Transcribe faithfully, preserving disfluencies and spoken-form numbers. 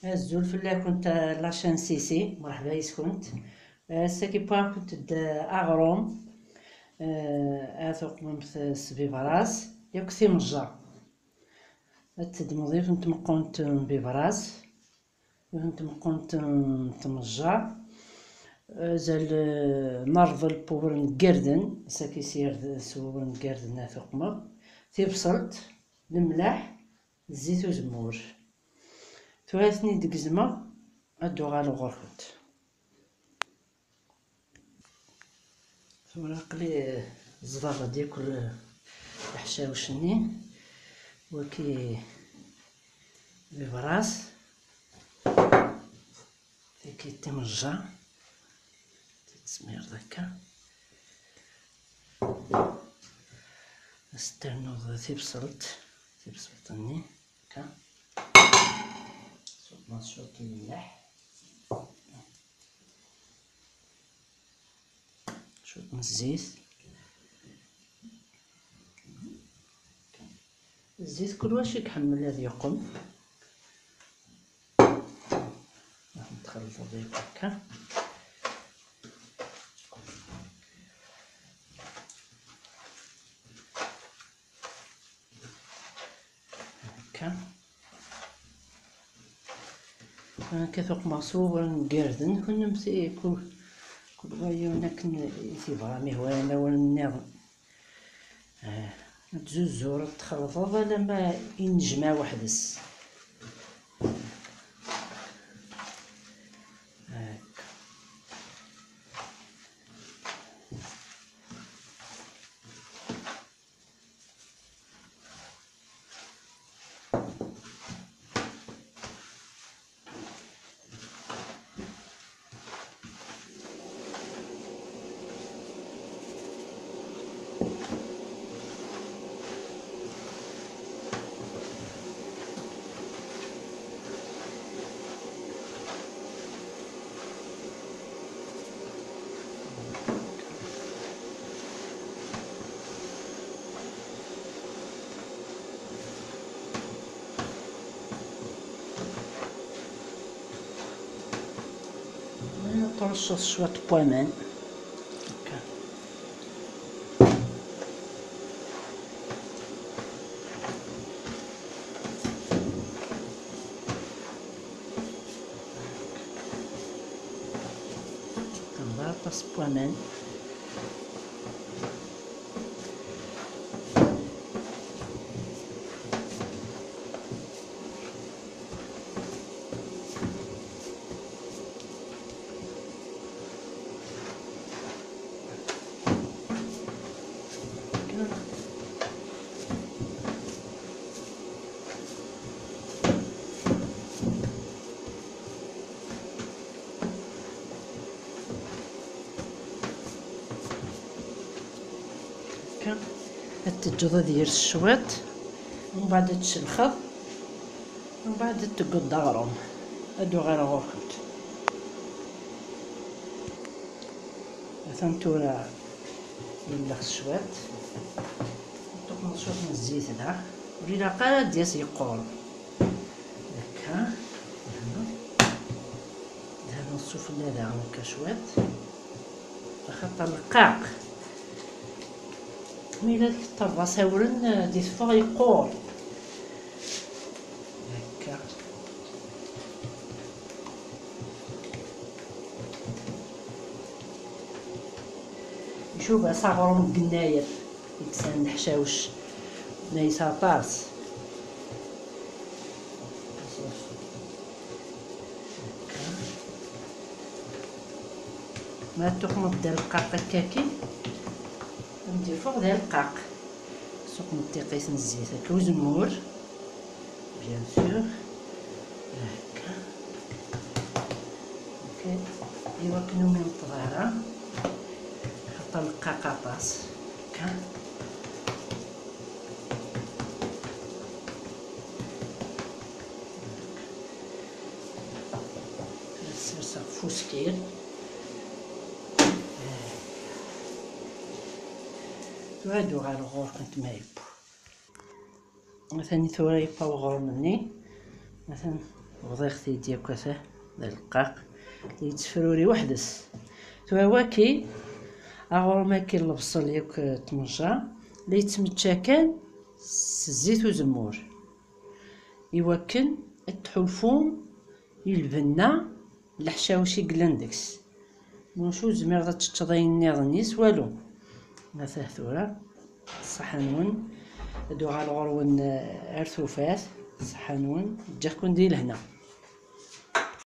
Azul fell-akent, a la chaîne Sisi, mṛeḥba yis-kent. Ass-agi wwiɣ-akent-d aɣrum, eh, ad tuqmemt s bibras yakk timejja. Ad teddmeḍ yiwet n tmeqqunt n bibras, yiwet n tmeqqunt n tmejja. Azal, eh, n rḍel n wewren n yirden, ass-agi s yird-, s wewren n yirden ad tuqmeḍ. Tibṣelt, lemleḥ, zzit uzemmur. Tura ad ten-id-gezmeɣ, ad d-uɣaleɣ ɣur-kent. Tura aql-i zḍaɣ-d yakk leḥcawec-nni. Waki bibras, tagi timejja, tettsmireḍ akka. Ad s-ternuḍ tibṣelt, tibṣelt-nni akka. Ṣubbmeḍ cwiṭ n lmelḥ. Cwiṭ n zzit. Zzit kul wacu i iḥemmel ad yeqqum. Txelṭeḍ yakk akka. Akka. Akka tuqmeɣ s wawren n yirden, kunemti kul, kul wa yiwen akken i t-ibɣa, mi hwayen awren nniḍen. Eh, ad tzuzureḍ, txelḍeḍ alamma i nnejmaɛ weḥd-s. Akka. Tṛucced cwiṭ n waman. Akka. Nḍa aṭas n waman. Akka. Ad teǧǧeḍ ad yers cwiṭ, mbeɛd ad tcelxeḍ, mbeɛd ad teggeḍ d aɣrum. Ad uɣaleɣ ɣur-kent. Atan tura yellex cwiṭ. Tuqmeḍ cwiṭ n zzit da. Ur ilaq ara ad d-yas yeqqur. Akka. Dehneḍ sufella daɣen akka cwiṭ. Axaṭer leqqaq. Mi la tkeṭṭreḍ-as awren, di teffeɣ yeqqur. Akka. Icuba s aɣrum n yennayer i yesɛan leḥcawec ma yesɛa aṭas. Ma tuqmeḍ d aleqqaq akkaki, ad m-d-iffeɣ d aleqqaq. Tuqmeḍ tiqit n zzit akka uzemmur. Bien sûr. Akka. Ok. Iwakken ur mi-, neṭṭeḍ ara. Xaṭer leqqaq aṭas. Akka. Ad serseɣ ɣef uskir. Tura ad uɣaleɣ ɣur-kent ma yewwa. Atan tura yewwa uɣrum-nni. Atan Bḍiɣ-t-id yakk ata d aleqqaq, la yettefruri weḥd-s. Tura waki, aɣrum-agi n lebṣel yakk tmenca, la yettmečča kan s zzit uzemmur, iwakken ad tḥulfu i lbenna n leḥcawec i yellan deg-s. Maca ur tezmireḍ ad teččeḍ ayen nniḍen s walu. Ata tura, ṣṣeḥḥa-nwen, ad uɣaleɣ ɣur-wen, eh, ar tufat, ṣṣeḥḥa-nwen, ǧǧiɣ-ken di lehna.